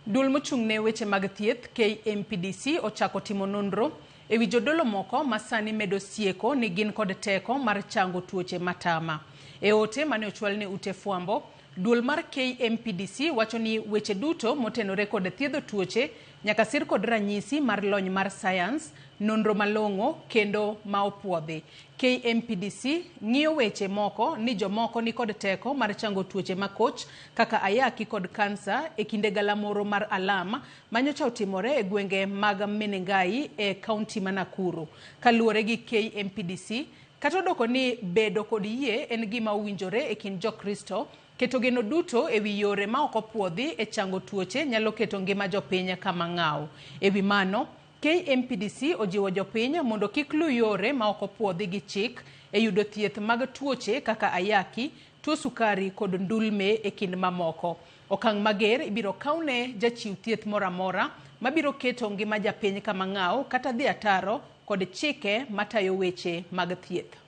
Duol mochung' ne weche mag thieth KMPDC ochako timo nonro e wi jodolo moko ma sani medo sieko ni gin kod teko mar chango tuoche matama. E ote mane ochwal ne ute fwambo, duol mar KMPDC wacho ni weche duto motenore kod thiedho tuoche nyaka sir kod ranyisi mar lony mar sayans, nonro malong'o kendo ma opuodhi. KMPDC ng'iyo weche moko ni jomoko nikod teko mar chango tuoche makoch kaka ayaki kod kansa e kinde galamoro mar alam manyocha otimore e gwenge mag Menengai e kaunti ma Nakuru. Kaluwore gi KMPDC, kata odoko ni bedo kod yie en gima owinjore e kind Jokristo, keto geno duto e wi yore ma ok opuodhi e chango tuoche nyalo keto ngima jopiny kama ng'aw. E wi mano, KMPDC ojiwo jopiny mondo kik luw yore ma ok opuodhi gi chik e yudo thieth mag tuoche kaka ayaki, tuo sukari kod ndulme e kind mamoko. Okang' mager ibiro kawne jachiw thieth moro amora mabiro keto ngima japiny kama ng'aw kata dhi ataro kod chike matayo weche mag thieth.